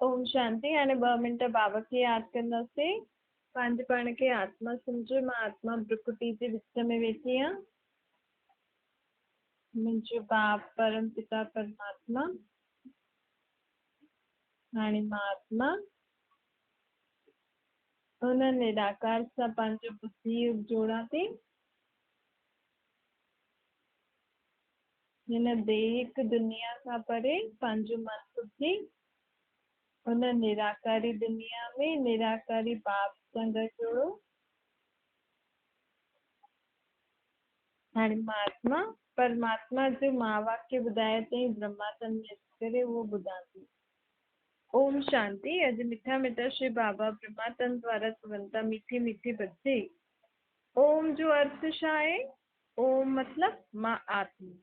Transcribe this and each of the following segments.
اوم شانتي. هاڻي ٻه منٽ بابا کي ياد ڪنداسين. پنهنجي پاڻ کي آتما سمجهو. مان آتما برڪٽي جي وچ ۾ ويٺي آهيان. منهنجو باپ پرم پتا پرماتما. هاڻي مان آتما ان نراڪار سان پنهنجو ٻڌي يوگ جوڙان ٿي. هن ديهڪ دنيا کان پري پنهنجو من ٻڌي ان نراڪاري دنيا ۾ نراڪاري باپ سان گڏ جوڙو. هاڻي مهاتما پرماتما جو مهاواڪيه ٻڌايو اٿئي برهما تن ۾ اچي ڪري اهو ٻڌان ٿي. اوم شانتي. اڄ مٺا مٺا شري بابا برهما تن دوارا چون ٿا ميٺي ميٺي بچي اوم جو ارٿ ڇا آهي؟ اوم مطلب مان آتما.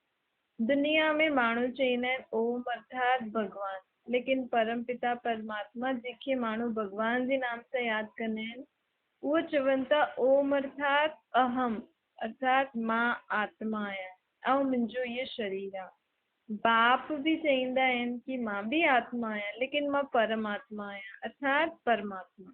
دنيا ۾ ماڻهو چئيندا آهن اوم ارٿات ڀڳوان، ليڪن پرم پتا پرماتما جنهن کي ماڻهو ڀڳوان جي نام سان ياد ڪندا آهن، اهو چون ٿا اوم ارٿات اهم ارٿات مان آتما آهيان ۽ منهنجو اهو شرير آهي. باپ به چئيندا آهن ڪي مان به آتما آهيان ليڪن مان پرم آتما آهيان ارٿات پرماتما.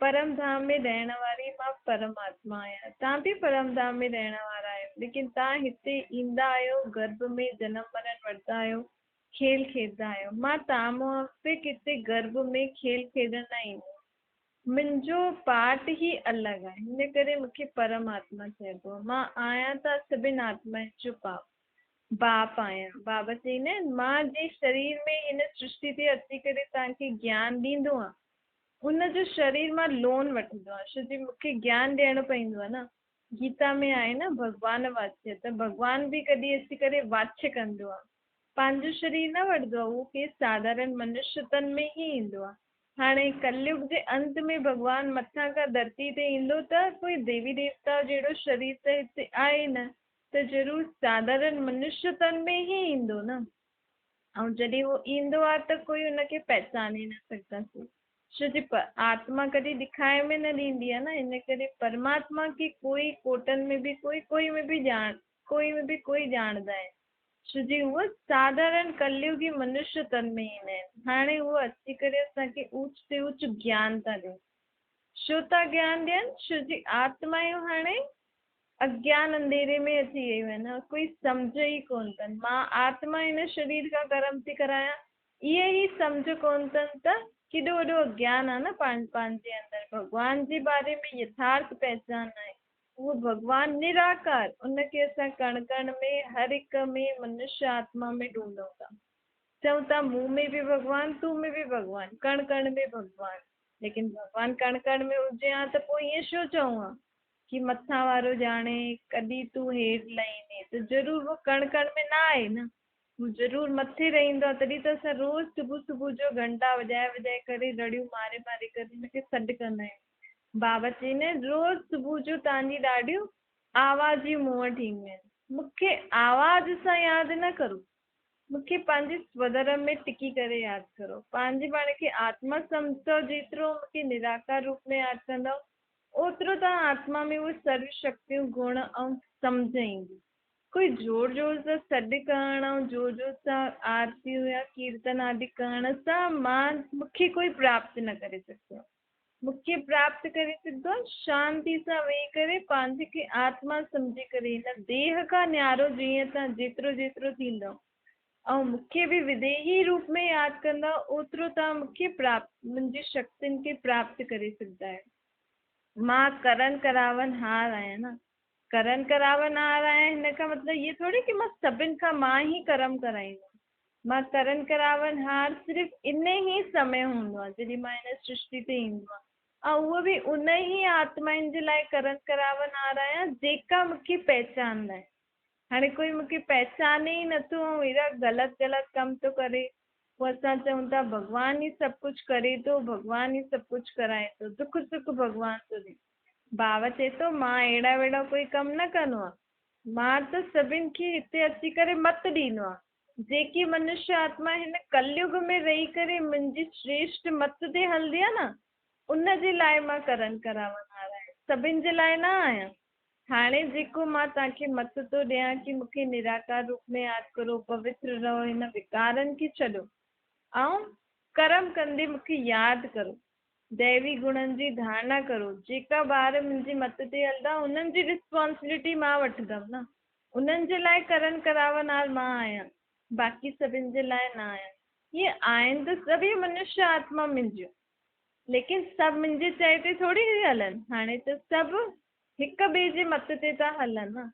پرم ڌام ۾ رهڻ واري مان پرم آتما آهيان. توهان به پرم ڌام ۾ رهڻ وارا آهيو، ليڪن توهان هتي ايندا آهيو، گرڀ ۾ جنم مرڻ وٺندا آهيو، کيل کيڏندا آهيو. مان توهان موافق هتي گرڀ ۾ کيل کيڏڻ نه ايندو آهيان. منهنجو پارٽ ئي الڳ آهي، هن ڪري مون کي پرم آتما چئبو آهي. مان آهيان توهان سڀن آتمائن جو باپ. باپ آهيان. بابا چئيندا آهن، مان جنهن شرير ۾ هن سرشتي تي اچي ڪري توهان کي گيان ڏيندو آهيان، ان جو شرير مان لون وٺندو آهيان ڇو جي مون کي گيان ڏيڻو پوندو آهي نه گيتا ۾ آهي نه ڀڳوان واچيه ته ڀڳوان به ڪڏهن اچي ڪري واچيه ڪندو آهي پنهنجو شرير نه وٺندو آهي اهو ڪنهن ساڌارڻ منشيه تن ۾ ئي ايندو آهي هاڻي ڪليگ جي انت ۾ ڀڳوان مٿان کان ڌرتي تي ايندو ته ڪوئي ديوي ديوتا جهڙو شرير ته هتي آهي نه ته ضرور ساڌارڻ منشيه تن ۾ ئي ايندو نه. ۽ جڏهن اهو ايندو آهي ته ڪوئي ان کي پهچاني نه سگهنداسين ڇو جي آتما ڪڏهن ڏکائي ۾ نه ڏيندي آهي نه ان ڪري پرماتما کي ڪوئي ڪوٽن ۾ به ڪوئي ڪوئي ۾ به ڄاڻ ڪوئي ۾ به ڪوئي ڄاڻندا آهن ڇو جي هو ساڌارڻ ڪليوگي منشيه تن ۾ ايندا آهن هاڻي هو اچي ڪري اسان کي اوچ تي اوچ گيان ٿا ڏين ڇو ٿا گيان ڏين ڇو جي آتمايون هاڻي اگيان انڌيري ۾ اچي ويون آهن، ڪوئي سمجهه ئي ڪونه اٿن. مان آتما هن شرير کان ڪرم ٿي ڪرايان، اهي ئي سمجهه ڪونه اٿن ته ڪيڏو وڏو اگيان آهي نه پاڻ پنهنجي اندر. ڀڳوان جي باري ۾ يٿارٿ پهچان ناهي. اهو ڀڳوان نراڪار، ان کي اسان ڪڻ ڪڻ ۾، هر هڪ ۾، منشيه آتما ۾ ڍونڍون ٿا. چئون ٿا مون ۾ به ڀڳوان، تون ۾ به ڀڳوان، ڪڻ ڪڻ ۾ ڀڳوان. ليڪن ڀڳوان ڪڻ ڪڻ ۾ هجي ها ته پوء ائين ڇو چئون ها؟ ڪي مٿان وارو ڄاڻي ڪڏهن تون هيٺ لهيندين ته ضرور هو ڪڻ ڪڻ ۾ نه آهي نه هو ضرور مٿي رهندو آهي تڏهن ته اسان روز صبح صبح جو گهنٽا وڄائي وڄائي ڪري رڙيون ماري ماري ڪري هن کي سڏ ڪندا آهيون بابا چئيندا آهن روز صبح جو توهان جي ڏاڍيون آوازيون مون وٽ اينديون آهن مون کي آواز سان ياد نه ڪرو مون کي پنهنجي سوڌرم ۾ ٽڪي ڪري ياد ڪرو پنهنجي پاڻ کي آتما سمجهندؤ جيترو مون کي نراڪار روپ ۾ ياد ڪندؤ اوترو ته آتما ۾ اهي سرو شڪتيون، گڻ ۽ سمجهه ايندي. ڪوئي زور زور سان سڏ ڪرڻ ۽ زور زور سان آرتيون يا ڪيرتن آدي ڪرڻ سان مان مون کي ڪوئي پراپت نه ڪري سگهندو آهي. مون کي پراپت ڪري سگهندو آهي شانتي سان ويهي ڪري پنهنجي کي آتما سمجهي ڪري هن ديهه کان نيارو جيئن تان جيترو جيترو ٿيندؤ ۽ مون کي به وديهي روپ ۾ ياد ڪندا اوترو توهان مون کي پراپت، منهنجي شڪتين کي پراپت ڪري سگهندا آهيو. مان ڪرن ڪراون هار آهيان نه. ڪرن ڪراون هار آهيان هن کان مطلب اهو ٿوري ڪي مان سڀن کان مان ئي ڪرم ڪرائيندم. مان ڪرن ڪراون هار صرف ان ئي سمي هوندو آهي جڏهن مان هن سرشتي تي ايندو آهيان ۽ اهو به ان ئي آتمائن جي لاء ڪرن ڪراون هار آهيان جيڪا مون کي پهچاندا آهن. هاڻي ڪوئي مون کي پهچاني ئي نٿو ۽ اهڙا غلط غلط ڪم ٿو ڪري. پوء اسان چئون ٿا ڀڳوان ئي سڀ ڪجهه ڪري ٿو، ڀڳوان ئي سڀ ڪجهه ڪرائي ٿو، دک سک ڀڳوان ٿو ڏئي. ڀاء چئي ٿو مان اهڙا وهڙا ڪوئي ڪم نه ڪندو آهيان. مان ته سڀن کي هتي اچي ڪري مت ڏيندو آهيان. جيڪي منشيه آتما هن ڪليگ ۾ رهي ڪري منهنجي شريشٽ مت تي هلندي آهي نه، ان جي لاء مان ڪرن ڪراونهار آهيان، سڀن جي لاء نه آهيان. هاڻي جيڪو مان توهان کي مت ٿو ڏيان ڪي مون کي نراڪار روپ ۾ ياد ڪرو، پوتر رهو، هن وڪارن کي ڇڏو ۽ ڪرم ڪندي مون کي ياد ڪرو، ديوي گڻن جي ڌارڻا ڪرو. جيڪا ٻار منهنجي مت تي هلندا انهن جي ريسپانسبلٽي مان وٺندم نه، انهن جي لاء ڪرڻ ڪراونهار مان آهيان، باقي سڀن جي لاء نه آهيان. هي آهن ته سڀئي منشيه آتما منهنجيون، ليڪن سڀ منهنجي چئي تي ٿوري ٿي هلن. هاڻي ته سڀ هڪ ٻئي جي مت تي ٿا هلن نه،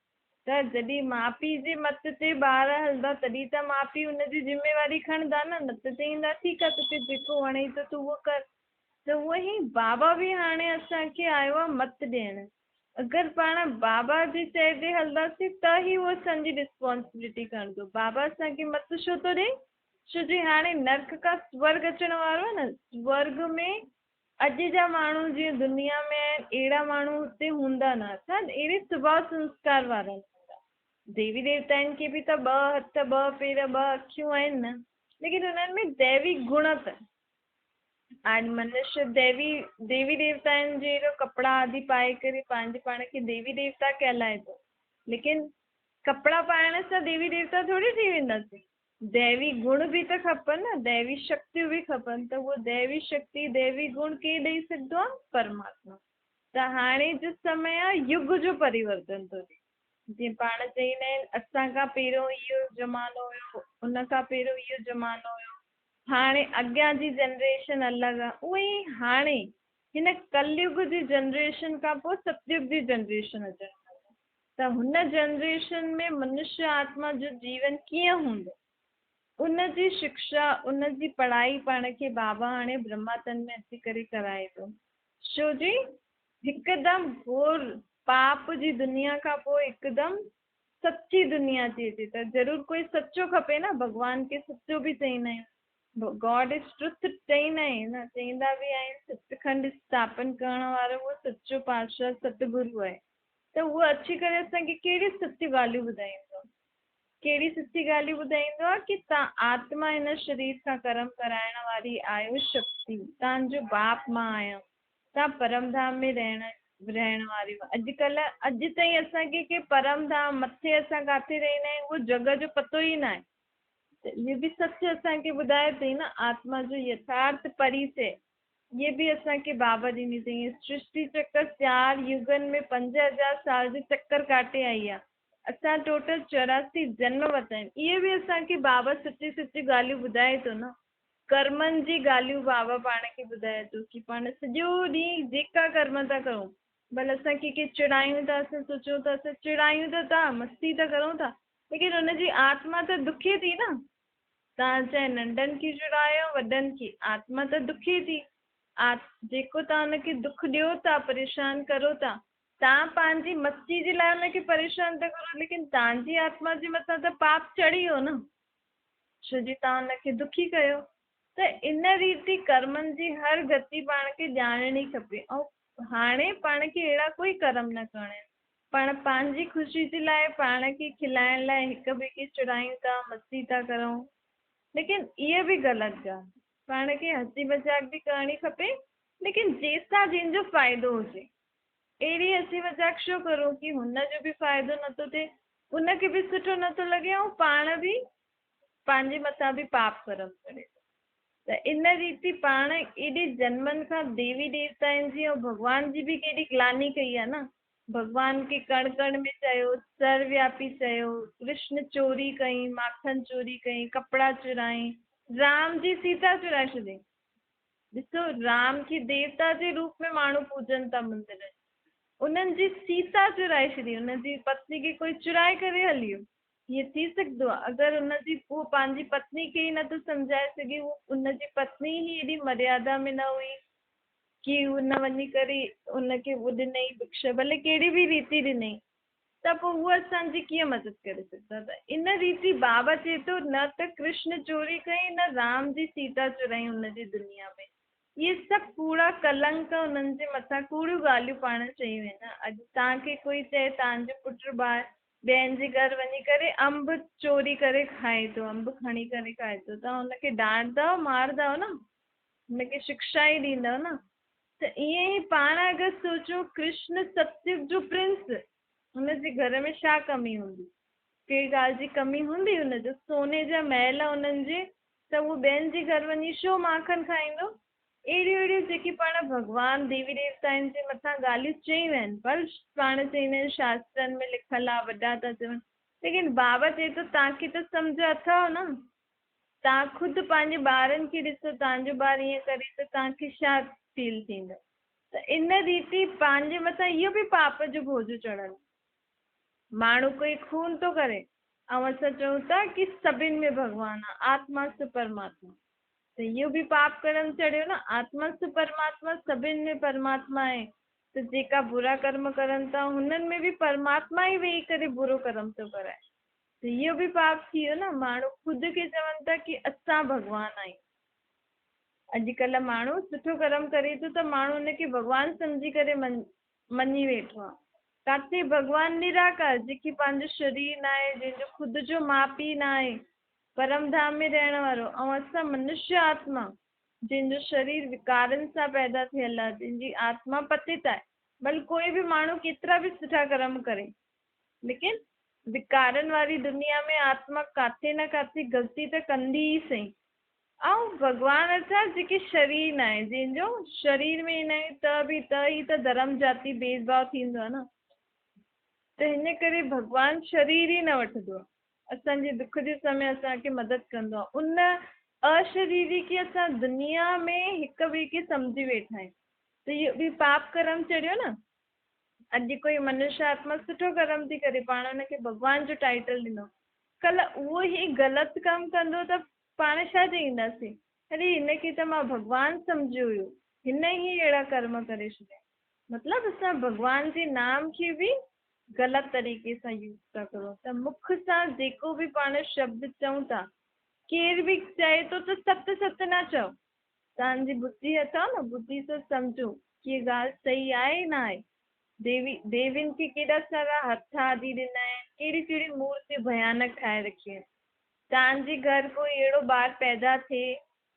ته جڏهن ماء پيء جي مت تي ٻار هلندا تڏهن ته ماء پيء ان جي ذميواري کڻندا نه، نه ته چئيندا ٺيڪ آهي توکي جيڪو وڻئي ٿو تون اهو ڪر. ته اهو ئي بابا به هاڻي اسان کي آيو آهي مت ڏيڻ. اگر پاڻ بابا جي چئي تي هلنداسين ته ئي هو اسان جي ريسپانسبلٽي کڻندو. بابا اسان کي مت ڇو ٿو ڏئي؟ ڇو جي هاڻي نرڪ کان سورڳ اچڻ وارو آهي نه. سورڳ ۾ اڄ جا ماڻهو جيئن دنيا ۾ آهن اهڙا ماڻهو هتي هوندا نه، اسان اهڙي سڀاء سنسڪار وارا نه هوندا. ديوي ديوتائن کي به ته ٻه هٿ، ٻه پير، ٻه اکيون آهن نه، ليڪن انهن ۾ ديوي گڻ ته آهن. منشيه ديوي ديوي ديوتائن جهڙو ڪپڙا آدي پائي ڪري پنهنجي پاڻ کي ديوي ديوتا ڪهلائي ٿو، ليڪن ڪپڙا پائڻ سان ديوي ديوتا ٿوري ٿي وينداسين. ديوي گڻ به ته کپن نه، ديوي شڪتيون به کپن، ته اهو ديوي شڪتي ديوي گڻ ڪير ڏئي سگهندو آهي؟ پرماتما. ته هاڻي جو سمي آهي يگ جو پريورتن ٿو ٿئي. جيئن پاڻ چئيندا آهن اسان کان پهريون اهو زمانو هيو، ان کان پهريون اهو زمانو هيو، هاڻي اڳيان جي جنريشن الڳ آ، اهي ئي هاڻي هن ڪليگ جي جنريشن کان پوء ستيگ جي جنريشن اچڻ واري آ ته هن جنريشن ۾ منشيه آتما جو جيون ڪيئن هوندو ان جي شڪشا ان جي پڙهائي پاڻ کي بابا هاڻي برهما تن ۾ اچي ڪري ڪرائي ٿو ڇو جي هڪدم گهور پاپ جي دنيا کان پوء هڪدم سچي دنيا ٿي اچي ته ضرور ڪوئي سچو کپي نه، ڀڳوان کي سچو به چئيندا آهيون، گاڊ از ٽروٿ چئيندا آهن نه، چئيندا به آهن سچکنڊ اسٿاپن ڪرڻ وارو اهو سچو پاتشاهه ستگرو آهي ته اهو اچي ڪري اسان کي ڪهڙيون سچيون ڳالهيون ٻڌائيندو آهي، ڪهڙي سچي ڳالهيون ٻڌائيندو آهي ڪي تان آتما هن شرير سان ڪرم ڪرائڻ واري آهيو شڪتي تان جو باپ مان آهيان تان پرم ڌام ۾ رهڻ رهڻ واريون اڄڪلهه اڄ تائين اسان کي ڪي پرم ڌام مٿي اسان ڪاٿي رهندا آهيون اهو جڳهه جو پتو ئي ناهي ته اهو به سچ اسان کي ٻڌايو اٿئي نه آتما جو يٿارٿ پريچي اهي به اسان کي بابا ڏني اٿئي سرشٽي چڪر چار يگن ۾ 5000 سال جو چڪر ڪاٽي آئي آهي اسان ٽوٽل 84 جنم ورتا آهن اهي به اسان کي بابا سچي سچي ڳالهيون ٻڌائي ٿو نه ڪرمن جي ڳالهيون بابا پاڻ کي ٻڌائي ٿو ڪي پاڻ سڄو ڏينهن جيڪا ڪرم ٿا ڪرون ڀل اسان ڪنهن کي چڙايون ٿا اسان سوچون ٿا اسان چڙايون ته ٿا مستي ٿا ڪرون ٿا ليڪن ان جي آتما ته دکي ٿي نه تان چاهي ننڍن کي چڙايو وڏن کي آتما ته دکي ٿي آت جيڪو تان ان کي دک ڏيو ٿا پريشان ڪرو ٿا تان پنهنجي مستي جي لاء ان کي پريشان ٿا ڪرو ليڪن تان جي آتما جي مٿان ته پاپ چڙهي ويو نه ڇو جي توهان ان کي دکي ڪيو. ته ان ريتي ڪرمن جي هر گتي پاڻ کي ڄاڻڻي کپي ۽ هاڻي پاڻ کي اهڙا ڪوئي ڪرم نه ڪرڻا آهن. پاڻ پنهنجي خوشي جي لاء پاڻ کي کلائڻ لاء هڪ ٻئي کي چڙايون ٿا، مستي ٿا ڪرون، ليڪن اهي به غلط ڳالهه آهي. پاڻ کي هسي مذاق به ڪرڻي کپي، ليڪن جنهن سان جنهن جو فائدو هجي. اهڙي هسي مذاق ڇو ڪرون ڪي هن جو به فائدو نٿو ٿئي، ان کي به سٺو نٿو لڳي ۽ پاڻ به پنهنجي مٿان به پاپ ڪرم ڪري ٿو. ته ان ريتي پاڻ ايڏي جنمن کان ديوي ديوتائن جي ۽ ڀڳوان جي به ڪيڏي گلاني ڪئي آهي نه. ڀڳوان کي ڪڻ ڪڻ ۾ چيو، سر وياپي چيو، ڪرشن چوري ڪئي، ماکن چوري ڪئي، ڪپڙا چورائين، رام جي سيتا چورائي ڇڏي. ڏسو رام کي ديوتا جي روپ ۾ ماڻهو پوڄن ٿا مندرن ۾، انهن جي سيتا چورائي ڇڏي، ان جي پتني کي ڪوئي چورائي ڪري هلي ويو، هيئن ٿي سگهندو آهي؟ اگر ان جي هو پنهنجي پتني کي ئي نٿو سمجهائي سگهي، هو ان جي پتني ئي ايڏي مريادا ۾ نه هئي ڪي هن وڃي ڪري ان کي هو ڏنئي بکشا، ڀلي ڪهڙي به ريتي ڏنئي، ته پوء هو اسان جي ڪيئن مدد ڪري سگهندا؟ ته ان ريتي بابا چئي ٿو نه ته ڪرشن چوري ڪئي نه رام جي سيتا چورائي هن جي دنيا ۾. اهي سڀ ڪوڙا ڪلنڪ انهن جي مٿان ڪوڙيون ڳالهيون پاڻ چيون آهن. اڄ توهان کي ڪوئي چئي توهان جو پٽ ٻاهر ٻين جي گهر وڃي ڪري انب چوري ڪري کائي ٿو، انب کڻي ڪري کائي ٿو، توهان ان کي ڊانٽدؤ مارندؤ نه، هن کي شڪشا ئي ڏيندؤ نه. ته ائين ئي پاڻ اگر سوچون ڪرشن ستيوگ جو پرنس هن جي گهر ۾ ڇا ڪمي هوندي؟ ڪنهن ڳالهه جي ڪمي هوندي هن جو؟ سوني جا محل انهن جي ته اهو ٻين جي گهر وڃي ڇو ماکن کائيندو؟ اهڙيون اهڙيون جيڪي پاڻ ڀڳوان ديوي ديوتائن جي مٿان ڳالهيون چيون آهن، ڀل پاڻ چئيندا آهيون شاسترن ۾ لکيل آهي، وڏا ٿا چون، ليڪن بابا چئي ٿو توهان کي ته سمجهه اٿو نه، توهان خود پنهنجي ٻارن کي ڏسو، توهان جو ٻار ائين ڪري ته توهان کي ڇا فيل ٿيندو؟ ته ان ريتي پنهنجي مٿان اهو به پاپ جو بوجهو چڙهندو. ماڻهو ڪوئي خون ٿو ڪري ۽ اسان چئون ٿا ڪي سڀن ۾ ڀڳوان آ، آتما سو پرماتما، ته اهو به پاپ ڪرم چڙهيو نه، آتما سو پرماتما، سڀن ۾ پرماتما آهي، ته جيڪا برا ڪرم ڪرن ٿا هنن ۾ به پرماتما ئي ويهي ڪري برو ڪرم ٿو ڪرائي، ته اهو به پاپ ٿي ويو نه، ماڻهو خود کي چون ٿا ڪي اسان ڀڳوان آهيون. اڄڪلهه ماڻهو سٺو ڪرم ڪري ٿو ته ماڻهو ان کي ڀڳوان سمجهي ڪري مڃي ويٺو آ. ڪاٿي ڀڳوان نراڪار، جنهن کي پنهنجو شرير ناهي، جنهن جو خود جو ماء پيء ناهي، پرم ڌام ۾ رهڻ وارو ۽ اسان منشيه آتما، جنهن جو شرير وڪارن سان پيدا ٿيل آ، جنهن جي آتما پتت آهي. ڀل ڪوئي به ماڻهو ڪيترا به سٺا ڪرم ڪري، ليڪن وڪارن واري دنيا ۾ آتما ڪاٿي نه ڪاٿي غلطي ته ڪندي ئي سهي. ۽ ڀڳوان اٿا جيڪي شرير نه آهي، جنهن جو شرير ۾ نه آهي ته به ته ئي ته ڌرم جاتي ڀيد ڀاء ٿيندو آهي نه، ته هن ڪري ڀڳوان شرير ئي نه وٺندو آهي، اسان جي دک جي سمي اسان کي مدد ڪندو آهي. ان اشريري کي اسان دنيا ۾ هڪ ٻئي کي سمجهي ويٺا آهيون ته اهو به پاپ ڪرم چڙهيو نه. اڄ ڪوئي منشيه آتما سٺو ڪرم ٿي ڪري، پاڻ ان کي ڀڳوان جو ٽائيٽل ڏنو، ڪلهه اهو ئي غلط ڪم ڪندو ته پاڻ ڇا چئينداسين، اري هن کي ته مان ڀڳوان سمجهيو هيو، هن ئي اهڙا ڪرم ڪري ڇڏيا. مطلب اسان ڀڳوان جي نام کي به غلط طريقي سان يوز ٿا ڪرون ته مک سان جيڪو به پاڻ شبد چئون ٿا، ڪير به چئي ٿو ته ست ست نه چئو، توهان جي ٻڌي اٿو نه، ٻڌي سو سمجهو ڪي هيء ڳالهه صحيح آهي نه آهي. ديوي ديوين کي ڪيڏا سارا هٿ آدي ڏنا آهن، ڪهڙيون ڪهڙيون مورتيون ڀيانڪ ٺاهي رکيون آهن. توهان جي گهر ڪوئي اهڙو ٻار پيدا ٿئي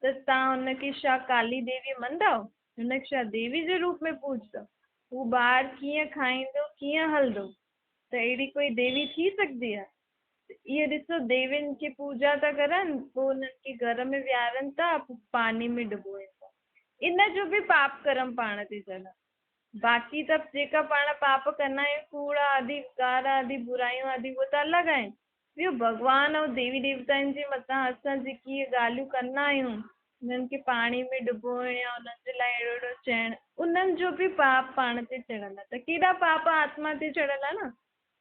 ته توهان ان کي ڇا ڪالي ديوي مڃندؤ؟ هن کي ڇا ديوي جي روپ ۾ پوڄندؤ؟ هو ٻار ڪيئن کائيندو، ڪيئن هلندو؟ ته اهڙي ڪوئي ديوي ٿي سگهندي آهي؟ ته اهي ڏسو ديوين کي پوڄا ٿا ڪرن، پوء انهن کي گهر ۾ ويهارن ٿا، پوء پاڻي ۾ ڊبوئن ٿا. ان جو به پاپ ڪرم پاڻ تي چڙهندو. باقي ته جيڪا پاڻ پاپ ڪندا آهيون، ڪوڙ آدي، وڪار آدي، برايون آدي، اهي ته الڳ آهن. ٻيو ڀڳوان ۽ ديوي ديوتائن جي مٿان اسان جيڪي اهي ڳالهيون ڪندا آهيون، انهن کي پاڻي ۾ ڊبوئڻ يا انهن جي لاء اهڙو اهڙو چئڻ، انهن جو به پاپ پاڻ تي چڙهندو. ته ڪيڏا پاپ آتما تي چڙهيل آهن نه.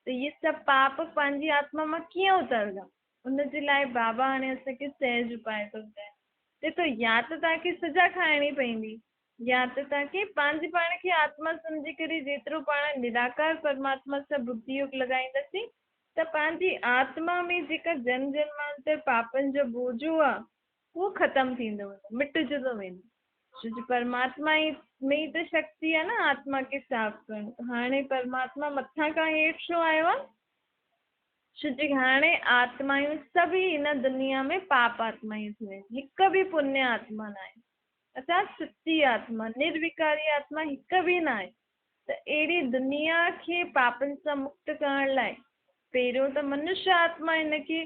ته اهي سڀ پاپ پنهنجي آتما مان ڪيئن اترندا؟ ان جي لاء بابا هاڻي اسان کي سهج اپاء ٿو ٻڌائي. چئي ٿو يا ته توهان کي سزا کائڻي پوندي يا ته توهان کي پنهنجي پاڻ کي آتما سمجهي ڪري جيترو پاڻ نراڪار پرماتما سان ٻڌي يوگ لڳائينداسين ته پنهنجي آتما ۾ جيڪا جنم جنمانتر پاپن جو بوجو آ اهو ختم ٿيندو ويندو، مٽجندو ويندو. ڇو جو پرماتما ئي ۾ ئي ته شڪتي آهي نه آتما کي صاف ڪرڻ. هاڻي پرماتما مٿان کان هيٺ ڇو آيو آهي؟ ڇو جو هاڻي آتمائون سڀ ئي هن دنيا ۾ پاپ آتمائون ٿي ويون آهن، هڪ به پڃ آتما ناهي. اسان سچي آتما، نروڪاري آتما هڪ به ناهي. ته اهڙي دنيا کي پاپن سان مڪت ڪرڻ لاء پهريون ته منشيه آتما هن کي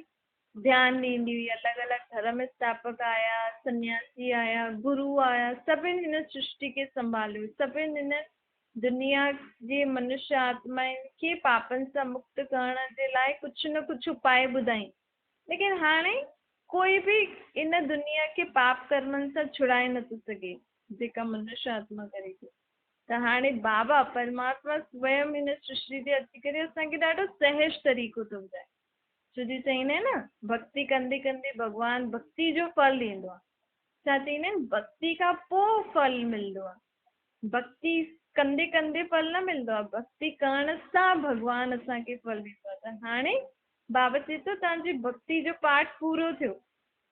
ڌيان ڏيندي هئي، الڳ الڳ ڌرم اسٿاپڪ آيا، سنياسي آيا، گرو آيا، سڀن هن سرشٽي کي سنڀاليو، سڀن هن دنيا جي منشيه آتمائن کي پاپن سان مڪت ڪرڻ جي لاء ڪجهه نه ڪجهه اپاء ٻڌائين، ليڪن هاڻي ڪوئي به ان دنيا کي پاپ ڪرمن سان ڇڙائي نٿو سگهي، جيڪا منشيه آتما ڪري ٿي. ته هاڻي بابا پرماتما سويم هن سرشٽي تي اچي ڪري اسان کي ڏاڍو سهج طريقو ٿو ٻڌائي. ڇو جو چئيندا آهن نه ڀڳتي ڪندي ڪندي ڀڳوان ڀڳتي جو ڦل ڏيندو آهي. ڇا چئيندا آهن ڀڳتي کان پوء ڦل ملندو آهي. ڀڳتي ڪندي ڪندي ڦل نه ملندو آهي، ڀڳتي ڪرڻ سان ڀڳوان اسان کي ڦل ڏيندو آهي. ته هاڻي بابا چئي ٿو توهان جي ڀڳتي جو پاٺ پورو ٿيو،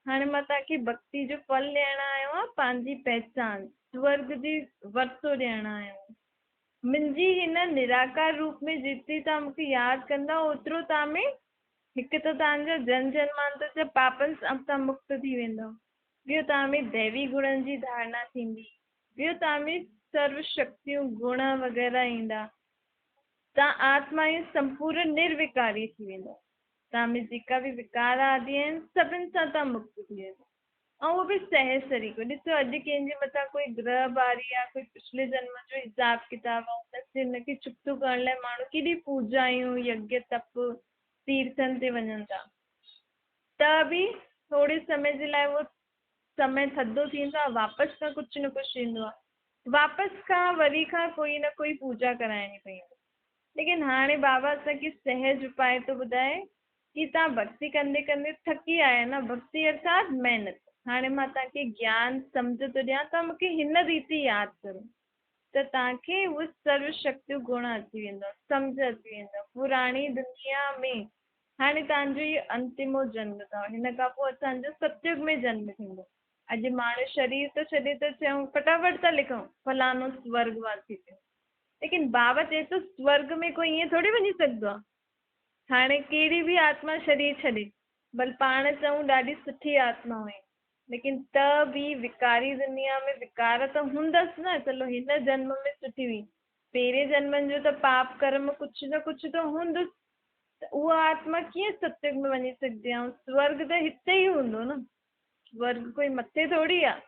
هاڻي مان توهان کي ڀڳتي جو ڦل ڏيڻ آيو آهيان، پنهنجي پهچان، سورڳ جي ورثو ڏيڻ آيو آهيان. منهنجي هن نراڪار روپ ۾ جيتري توهان مون کي ياد ڪندؤ اوترو توهان ۾ هڪ ته توهان جا جنم جنمانتر جا پاپن سان توهان مڪت ٿي ويندؤ، ٻيو توهان ۾ ديوي گڻن جي ڌارڻا ٿيندي، ٻيو توهان ۾ سرو شڪتيون، گڻ وغيره ايندا، توهان آتمائون سمپورن نروڪاري ٿي ويندؤ، توهان ۾ جيڪا به وڪار آدي آهن سڀن سان توهان مڪت ٿي ويندؤ. ऐं उहो बि सहज तरीक़ो। ॾिसो अॼु कंहिंजे मथां कोई ग्रह भारी आहे, कोई पिछले जन्म जो हिसाब किताब आहे, हुनखे हुनखे चुकतो करण लाइ माण्हू केॾी पूजायूं, यज्ञ, तप, तीर्थनि ते वञनि था, त बि थोरे समय जे लाइ उहो समय थधो थींदो आहे, वापसि खां कुझु न कुझु थींदो आहे, वापसि खां वरी खां कोई न कोई पूजा कराइणी पवंदी। लेकिन हाणे बाबा असांखे सहज उपाय थो ॿुधाए की तव्हां भक्ति कंदे कंदे थकी आया न, भक्ति अर्थात महिनत। हाणे मां तव्हांखे ज्ञान सम्झ थो ॾियां, तव्हां मूंखे हिन रीति यादि करो त तव्हांखे उहे सर्व शक्तियूं गुण अची वेंदो, सम्झ अची वेंदो। पुराणी दुनिया में हाणे तव्हांजो इहो अंतिमो जन्म अथव, हिन खां पोइ असांजो सतयुग में जन्म थींदो। अॼु माण्हू शरीर थो छॾे त चऊं फटाफट था लिखूं फलानो स्वर्गवासी थियो, लेकिन बाबा चए थो स्वर्ग में कोई ईअं थोरी वञी सघंदो आहे। हाणे कहिड़ी बि आत्मा शरीर छॾे, भले पाण चऊं ॾाढी सुठी आत्मा हुई, लेकिन त बि विकारी दुनिया में विकार त हूंदसि न। चलो हिन जन्म में सुठी हुई, पहिरें जन्मनि जो त पाप कर्म कुझु न कुझु त हूंदुसि, त उहा आत्मा कीअं सतयुग में वञी सघंदी आहे? ऐं स्वर्ग त हिते ई हूंदो न, स्वर्ग कोई मथे थोरी आहे।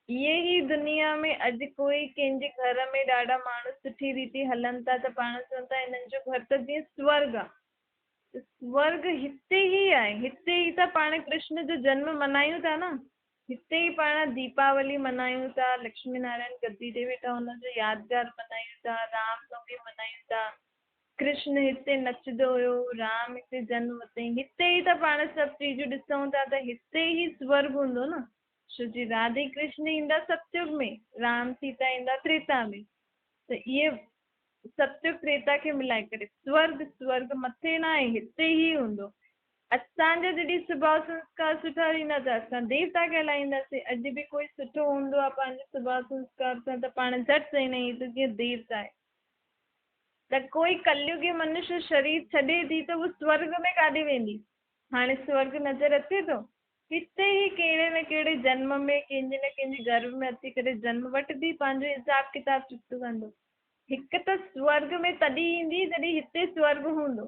इहे ई दुनिया में अॼु कोई कंहिंजे घर में ॾाढा माण्हू सुठी रीति हलनि था त पाण चऊं था हिननि जो घर त जीअं स्वर्ग आहे। स्वर्ग हिते ई आहे, हिते ई त पाण कृष्ण जो जन्म मल्हायूं था न, हिते ई पाण दीपावली मल्हायूं था, लक्ष्मी नारायण गद्दी ते वेठा हुनजो यादगार मल्हायूं था, रामनवमी मल्हायूं था, कृष्ण हिते नचंदो हुयो, राम हिते जन्म वरितई, हिते ई त पाण सभु चीज़ूं ॾिसूं था त हिते ई स्वर्ग हूंदो न। छो जी राधे कृष्ण ईंदा सतयुग में, राम सीता ईंदा त्रेता में, त इहे सतयुग त्रेता खे मिलाए करे स्वर्ग, स्वर्ग मथे न आहे, हिते ई हूंदो। असांजा जॾहिं स्वभाव संस्कार सुठा थींदा त असां देवता कहलाईंदासीं। अॼु बि कोई सुठो हूंदो आहे पंहिंजे स्वभाव संस्कार सां त पाण झटि चईंदा आहियूं त जीअं देवता आहे। त कोई कलयुगी मनुष्य शरीर छॾे थी त उहो स्वर्ग में काॾे वेंदी? हाणे स्वर्ग नज़र अचे थो? हिते ई कहिड़े न कहिड़े जन्म में कंहिंजे न कंहिंजे गर्भ में अची करे जन्म वठंदी, पंहिंजो हिसाब किताब चुकतो कंदो। हिकु त स्वर्ग में तॾहिं ईंदी जॾहिं हिते स्वर्ग हूंदो,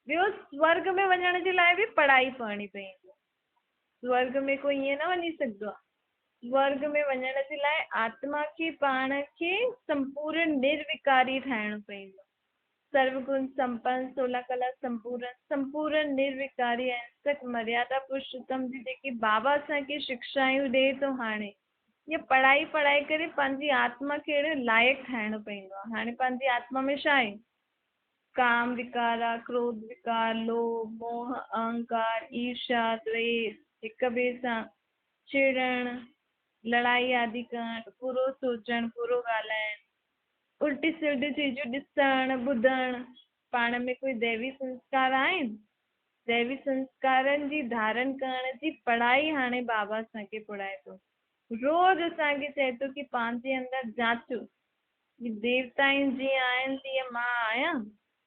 ॿियो स्वर्ग में वञण जे लाइ बि पढ़ाई पढ़णी पवंदी। स्वर्ग में कोई ईअं न वञी सघंदो आहे। स्वर्ग में वञण जे लाइ आत्मा खे पाण खे संपूर्ण निर्विकारी ठाहिणो पवंदो। सर्वगुण संपन्न, 16 कला संपूर्ण, संपूर्ण निर्विकारी अहिंसक मर्यादा पुरुषोत्तम जी जेकी बाबा असांखे शिक्षायूं ॾिए थो, हाणे इहा पढ़ाई पढ़ाई करे पंहिंजी आत्मा खे अहिड़ो लाइक़ ठाहिणो पवंदो आहे। हाणे पंहिंजी आत्मा में छा आहे? काम विकार आहे, क्रोध विकार, लोभ, मोह, अहंकार, ईर्ष्या, द्वेष, हिक ॿिए सां चिड़णु, लड़ाई आदि करणु, बुरो सोचणु, बुरो ॻाल्हाइणु, उल्टी सिल्टी चीज़ूं ॾिसणु ॿुधणु। पाण में कोई दैवी संस्कार आहिनि? दैवी संस्कारनि जी धारण करण जी पढ़ाई हाणे बाबा असांखे पढ़ाए थो। रोज़ असांखे चए थो की पंहिंजे अंदरि जांचो की देवताइनि जीअं आहिनि तीअं मां आहियां,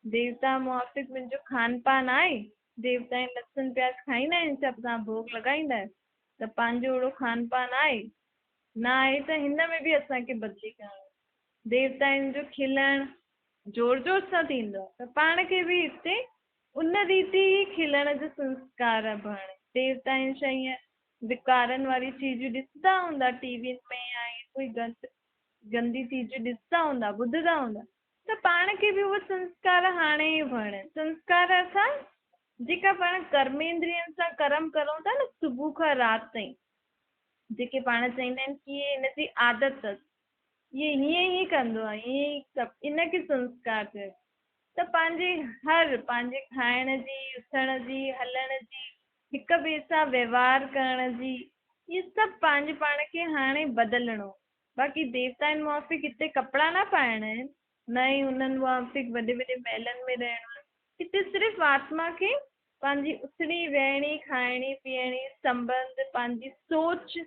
देवता मुआफ़िक़ मुंहिंजो खान पान आहे, देवताइन लसुणु प्याज़ खाईंदा आहिनि छा? तव्हां भोग लॻाईंदा आहियो त पंहिंजो अहिड़ो खान पान आहे? न आहे त हिन में बि असांखे बदिली करणो। देवताइनि जो खिलणु ज़ोर ज़ोर सां थींदो आहे त पाण खे बि हिते उन रीति ई खिलण जो संस्कार आहे भरणु। देवताइनि छा ईअं विकारनि वारी चीज़ूं ॾिसंदा हूंदा टीवीयुनि में या कोई गंदी चीज़ूं ॾिसंदा हूंदा, ॿुधंदा हूंदा, त पाण खे बि उहे संस्कार हाणे ई भरणा। संस्कार असां जेका पाण कर्मेंद्रियनि सां कर्म करूं था न सुबुह खां राति ताईं, जेके पाण चईंदा आहिनि की इहे हिन जी आदत अथसि, इहे हीअं ई कंदो आहे, ईअं ई सभु, इन खे संस्कार चइबो। त पंहिंजे हर पंहिंजे खाइण जी, उथण जी, हलण जी, हिक ॿिए सां वहिंवार करण जी, इहे सभु पंहिंजे पाण खे हाणे बदिलणो। बाक़ी देवताइनि मुआफ़िक़ हिते कपिड़ा न पाइणा आहिनि, न ई उन्हनि मुआफ़िक़ वॾे वॾे महलनि में रहणो आहे। हिते सिर्फ़ु आत्मा खे पंहिंजी उथणी वेहणी, खाइणी पीअणी, संबंध, पंहिंजी सोच,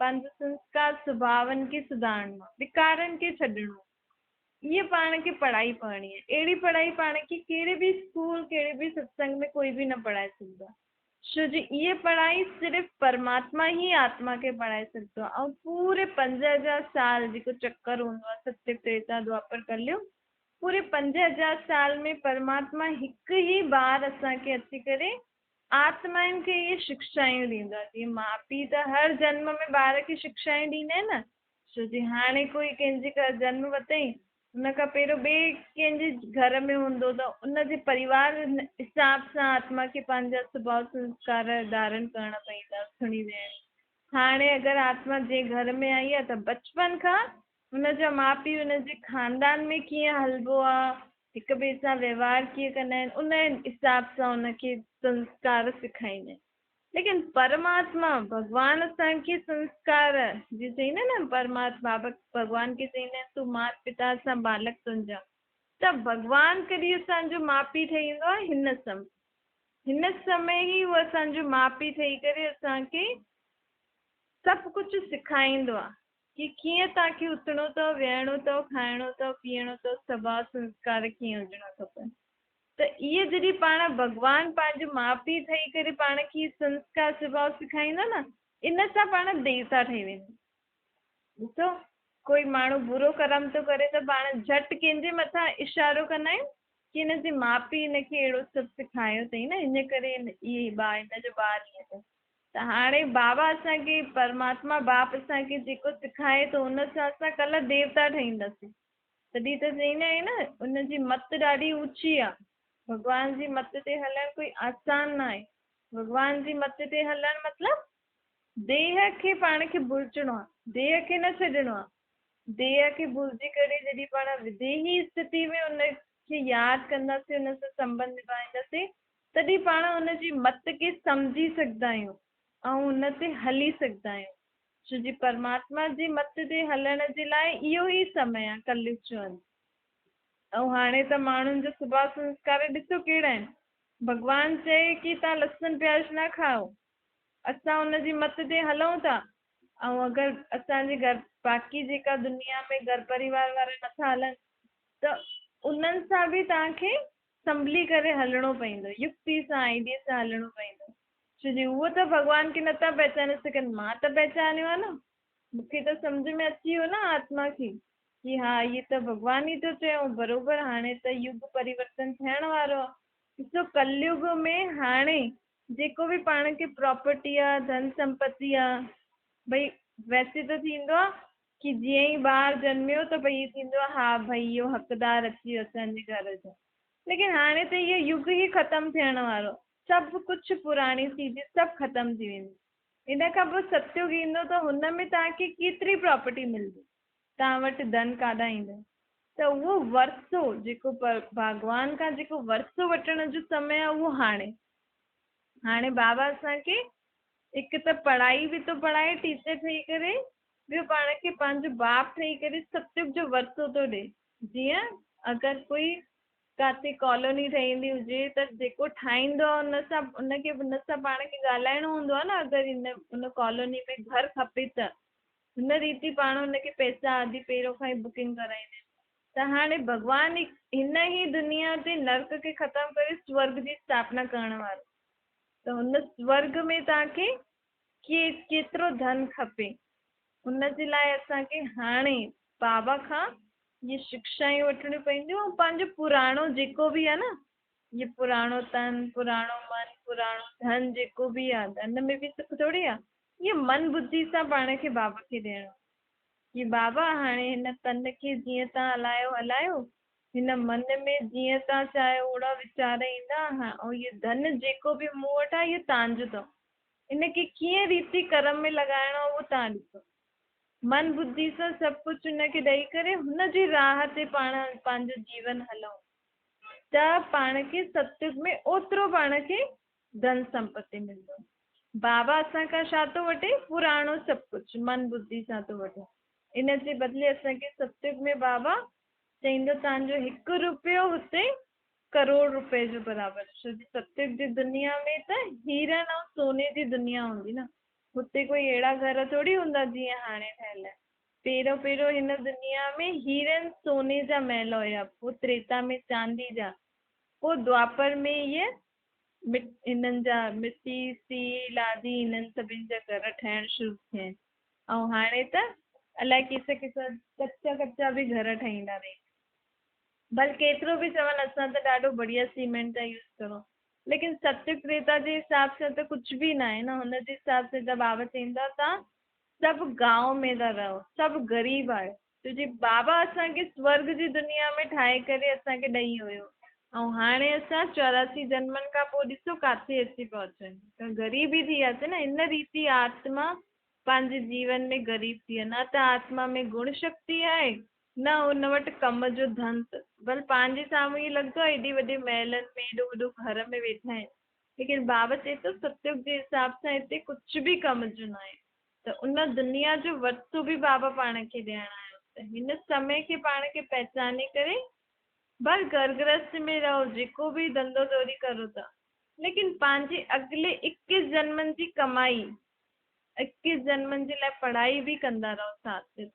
पंहिंजो संस्कार स्वभावनि खे सुधारणो आहे, विकारनि खे छॾिणो आहे। इहा पाण खे पढ़ाई पढ़णी आहे। अहिड़ी पढ़ाई पाण खे कहिड़े बि स्कूल, कहिड़े बि सत्संग में कोई बि न पढ़ाए सघंदो आहे। छो जो इहा पढ़ाई सिर्फ़ु परमात्मा ई आत्मा खे पढ़ाए सघंदो आहे। ऐं पूरे 5000 साल जेको चक्कर हूंदो आहे सत्य, त्रेता, द्वापर, कलयुग, पूरे 5000 साल में परमात्मा हिकु ई बार असांखे अची करे آتمائن کي اهي شڪشائون ڏيندو آهي. جيئن ماء پيء ته هر جنم ۾ ٻار کي شڪشائون ڏيندا آهن نه، ڇو جي هاڻي ڪوئي ڪنهن جي گهر جنم ورتائين، ان کان پهريون ٻئي ڪنهن جي گهر ۾ هوندو ته ان جي پريوار حساب سان آتما کي پنهنجا سڀاء سنسڪار ڌارڻ ڪرڻا پوندا، کڻي ويهڻ. هاڻي اگر آتما جنهن گهر ۾ آئي آهي ته بچپن کان ان جا ماء پيء ان جي خاندان ۾ ڪيئن هلبو آهي، هڪ ٻئي سان وهنوار ڪيئن ڪندا آهن، ان حساب سان ان کي سنسڪار سکائيندا آهن. ليڪن پرماتما ڀڳوان اسان کي سنسڪار جيئن چئيندا آهن نه پرماتما ڀڳوان کي چئيندا آهن تون مات پتا اسان بالڪ تنهنجا ته ڀڳوان ڪڏهن اسان جو ماء پيء ٺهي ويندو آهي هن سمي هن سمي ئي هو اسان جو ماء پيء ٺهي ڪري اسان کي سڀ ڪجهه سکائيندو آهي ڪي ڪيئن توهان کي اٿڻو اٿو ويهڻو اٿو کائڻو اٿو پيئڻو اٿو سڀاء سنسڪار ڪيئن هجڻا کپن. ته اهي جڏهن پاڻ ڀڳوان پنهنجو ماء پيء ٺهي ڪري پاڻ کي سنسڪار سڀاء سکائيندو نه، ان سان پاڻ ديوتا ٺهي ويندو. ڏسو ڪوئي ماڻهو برو ڪرم ٿو ڪري ته پاڻ جهٽ ڪنهن جي مٿان اشارو ڪندا آهيون ڪي هن جي ماء پيء هن کي اهڙو سڀ سکايو اٿئي نه ان ڪري اهي ٻار هن جو ٻار ائين اٿس. ته هاڻي بابا اسان کي پرماتما باپ اسان کي جيڪو سکائي ٿو ان سان اسان ڪلهه ديوتا ٺهينداسين. تڏهن ته چئيندا آهن نه ان جي مت ڏاڍي اوچي آ. ڀڳوان جي مت تي هلڻ ڪوئي آسان نه آهي. ڀڳوان جي مت تي هلڻ مطلب ديهه کي پاڻ کي ڀلجڻو آ، ديهه کي نه ڇڏڻو آ. ديهه کي ڀلجي ڪري جڏهن پاڻ وديهي اسٿتي ۾ ان کي ياد ڪنداسين، ان سان سنٻنڌ نڀائينداسين، تڏهن پاڻ ان جي مت کي سمجهي سگهندا آهيون ۽ ان تي هلي سگهندا آهيون. ڇو جي پرماتما جي مت تي هلڻ جي لاء اهو ئي سمي آهي ڪليگ جو انت. ۽ هاڻي ته ماڻهن جو سڀاء سنسڪار ڏسو ڪهڙا آهن. ڀڳوان چئي ڪي توهان لسن پياز نه کائو. اسان ان جي مت تي هلون ٿا ۽ اگر اسان جي گهر باقي جيڪا دنيا ۾ گهر پريوار وارا نٿا هلن ته انهن سان به توهان کي سنڀلي ڪري هلڻو پوندو، يڪتي سان آئيڊيا سان هلڻو پوندو. ڇو جي هو ته ڀڳوان کي نٿا پهچاني سگهن، مان ته پهچانيو آهي نه، مون کي ته سمجهه ۾ اچي ويو نه آتما کي ڪي ها هي ته ڀڳوان ئي ٿو چئي ۽ بروبر هاڻي ته يگ پريورتن ٿيڻ وارو آهي. ڏسو ڪليگ ۾ هاڻي جيڪو به پاڻ کي پراپرٽي آهي، ڌن سمپتي آهي، ڀئي ويسي ته ٿيندو آهي ڪي جيئن ئي ٻار جنميو ته ڀئي ٿيندو آهي ها ڀئي اهو حقدار اچي ويو اسان جي گهر جو، ليڪن هاڻي ته اهو يگ ئي ختم ٿيڻ وارو آهي. سڀ ڪجهه پراڻي چيزون سڀ ختم ٿي وينديون. ان کان پوء ستيگ ايندو ته هن ۾ توهان کي ڪيتري پراپرٽي ملندي، توهان وٽ ڌن ڪاڏانهن ايندو؟ ته اهو ورثو جيڪو ڀاڳوان کان جيڪو ورثو وٺڻ جو سمي آهي اهو هاڻي. هاڻي بابا اسان کي هڪ ته پڙهائي به ٿو پڙهائي ٽيچر ٺهي ڪري، ٻيو پاڻ کي پنهنجو باپ ٺهي ڪري ستيگ جو ورثو ٿو ڏي. جيئن اگر ڪوئي ڪاٿي ڪالوني ٺهندي هجي ته جيڪو ٺاهيندو آهي ان سان ان کي ان سان پاڻ کي ڳالهائڻو هوندو آهي نه اگر هن ان ڪالوني ۾ گهر کپي ته هن ريتي پاڻ ان کي پئسا آدي پهريون کان ئي بڪنگ ڪرائيندا آهن ته هاڻي ڀڳوان هن ئي دنيا تي نرڪ کي ختم ڪري سورگ جي اسٿاپنا ڪرڻ وارو ته هن سورگ ۾ توهان کي ڪي ڪيترو ڌن کپي ان جي لاء اسان کي هاڻي بابا کان اهي شڪشائون وٺڻيون پونديون ۽ پنهنجو پراڻو جيڪو به آهي نه اهي پراڻو تن، پراڻو من، پراڻو ڌن جيڪو به آهي، ڌن ۾ به سک ٿوري آهي، اهي من ٻڌي سان پاڻ کي بابا کي ڏيڻو آهي ڪي بابا هاڻي هن تن کي جيئن توهان هلايو هلايو، هن من ۾ جيئن توهان چاهيو اوڙا ويچار ايندا ۽ اهي ڌن جيڪو به مون وٽ آهي اهو توهان جو اٿو، ان کي ڪيئن ريتي ڪرم ۾ لڳائڻو آهي اهو توهان ڏسو. من ٻڌي سان سڀ ڪجهه ان کي ڏئي ڪري هن جي راهه تي پاڻ پنهنجو جيون هلئون ته پاڻ کي ستيگ ۾ اوترو پاڻ کي ڌن سمپتي ملندو. بابا اسان کان ڇا ٿو وٺي؟ پراڻو سڀ ڪجهه من ٻڌي سان ٿو وٺي. ان جي بدلي اسان کي ستيگ ۾ بابا چئيندو توهان جو هڪ روپيو هتي ڪروڙ روپئي جو برابر. ڇو جو ستيگ جي دنيا ۾ ته هيرن ۽ سوني جي دنيا هوندي نه. هتي ڪوئي اهڙا گهر ٿوري هوندا جيئن هاڻي ٺهيل آهن. پهريون پهريون هن دنيا ۾ هيرن سوني جا محل هيا، پوء تريتا ۾ چاندي جا، پوء دوآپر ۾ اهي هنن جا مٽي، سيل آدي هنن سڀني جا گهر ٺهڻ شروع ٿيا آهن ۽ هاڻي ته الائي ڪيسا ڪيسا ڪچا ڪچا به گهر ٺهيندا رهن. ڀل ڪيترو به چون اسان ته ڏاڍو بڙيا سيمينٽ ٿا يوز ڪرون. ليڪن ستيگ ٽريتا جي حساب سان ته ڪجهه به نه آهي نه. هن جي حساب سان ته بابا چئيندو آهي توهان سڀ گانو ۾ ٿا رهو، سڀ غريب آهيو. ڇو جي بابا اسان کي سورڳ جي دنيا ۾ ٺاهي ڪري اسان کي ڏئي ويو ۽ هاڻي اسان 84 جنمن کان پوء ڏسو ڪاٿي اچي پهچا آهيون. ته غريب ئي ٿي وياسين نه. ان ريتي آتما پنهنجي جيون ۾ غريب ٿي ويا. نه ته آتما ۾ گڻ شڪتي آهي، نه ان وٽ ڪم جو ڌن اٿس. ڀل پنهنجي سامهون ائين لڳندو آهي ايڏي وڏي محلن ۾ ايڏو وڏو گهر ۾ ويٺا آهن، ليڪن بابا چئي ٿو ستيگ جي حساب سان هتي ڪجهه به ڪم جو ناهي. ته ان دنيا جو ورثو به بابا پاڻ کي ڏيڻ آيو. ته هن سمي کي پاڻ کي پهچاني ڪري ڀل گهر گرهست ۾ رهو، جيڪو به ڌنڌو ڌوري ڪرو ٿا، ليڪن پنهنجي اڳلي 21 جنمن جي ڪمائي، 21 جنمن جي لاء پڙهائي به ڪندا رهو ساٿ ۾.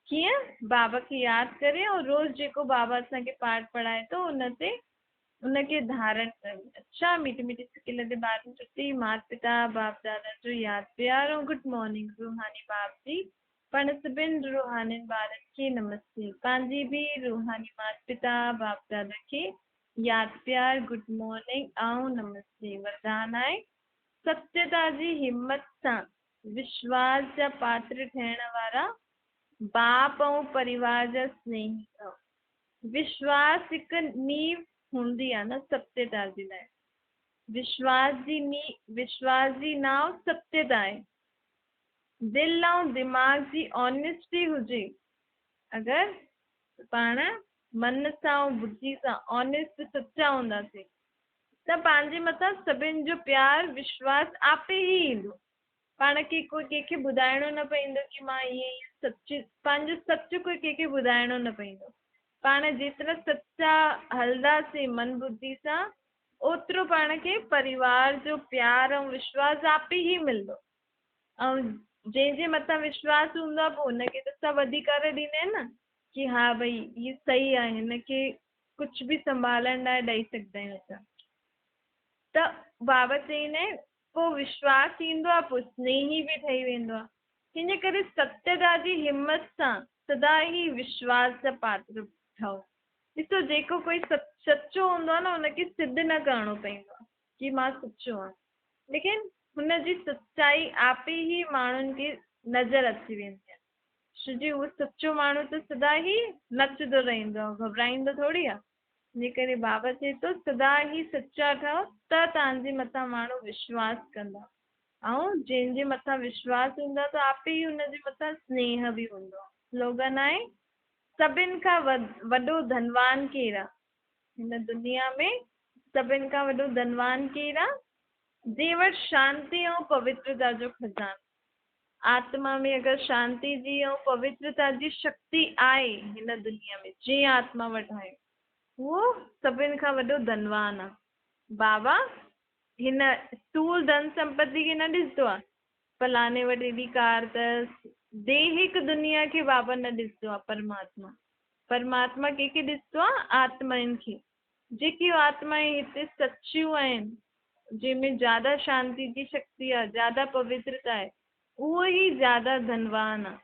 ڪيئن؟ بابا کي ياد ڪري ۽ روز جيڪو بابا اسان کي پاٺ پڙهائي ٿو ان تي ان کي ڌارڻ ڪري. اڇا ميٺي ميٺي سڪيل تي ٻارن ٽٽي مات پتا باپ دادا جو ياد پيار ۽ گڊ مارننگ روحاني باپ جي پڻ سڀن روحانين ٻارن کي نمستي پنهنجي به روحاني مات پتا باپ دادا کي ياد پيار گڊ مارننگ ۽ نمستي وردان آهي ستيتا جي همت سان وشواس جا پاتر ٺهڻ وارا باپ ۽ پريوار جا سنيهي ٺهو. وشواس هڪ نيو هوندي آهي نه ستيتا جي لاء. وشواس جي ني وشواس جي ناو ستيتا آهي. دل ۽ دماغ جي آنيسٽي هجي اگر ته پاڻ من سان ۽ ٻڌي سان آنيسٽ سچا هونداسين ته پنهنجي مٿان سڀن جو پيار وشواس آپي ئي ايندو. پاڻ کي ڪوئي ڪنهن کي ٻڌائڻو نه پوندو ڪي مان ائين ائين سچ پنهنجو سچ ڪوئي ڪنهن کي ٻڌائڻو نه پوندو. پاڻ جيترا سچا هلنداسين من ٻڌي سان اوترو پاڻ کي پريوار جو پيار ۽ وشواس آپي ئي ملندو. ۽ جنهن جي مٿان وشواس هوندو آهي پوء ان کي ته سڀ اڌيڪار ڏيندا آهن نه ڪي ها ڀئي هي صحيح آهي هن کي ڪجهه به سنڀالڻ لاء ڏئي سگهندا آهيون اسان. ته بابا چئيندا آهن پوء وشواس ايندو آهي پوء سنيهي به ٺهي ويندو آهي. تنهن جي ڪري ستيتا جي همت سان سدا ئي وشواس جا پاتر ٺهو. ڏسو جيڪو ڪوئي سچو هوندو آهي نه ان کي سڌ نه ڪرڻو پوندو آهي ڪي مان سچو آهيان. ليڪن هن جي سچائي آپي ئي ماڻهن کي نظر اچي ويندي آهي. ڇو جي اهو سچو ماڻهو ته سدا ئي نچندو رهندو آهي، گهٻرائيندو ٿوري آهي. ان ڪري بابا چئي ٿو سدا ئي سچا ٺهو ته توهان جي مٿان ماڻهو وشواس ڪندا ۽ جنهن جي مٿان وشواس هوندو آهي ته آپي ئي ان جي مٿان سنيهه به هوندو آهي. سلوگن آهي، سڀن کان وڏو ڌنوان ڪير آهي؟ هن دنيا ۾ سڀن کان وڏو ڌنوان ڪير آهي؟ جنهن وٽ شانتي ۽ پوترتا جو خزانو. آتما ۾ اگر شانتي جي ۽ پوترتا جي شڪتي آهي هن دنيا ۾ جنهن آتما وٽ آهي اهو سڀن کان وڏو ڌنوان آهي. بابا هن اسٿول ڌن سمپتي کي نه ڏسندو آهي فلاڻي وٽ ايڏي ڪار اٿس ديهڪ دنيا کي بابا نه ڏسندو آهي پرماتما پرماتما ڪنهن کي ڏسندو آهي آتمائن کي جيڪي آتمائين هتي سچيون آهن جنهن ۾ زياده شانتي جي شڪتي آهي، زياده پوترتا آهي، اهو ئي زياده ڌنوان آهي.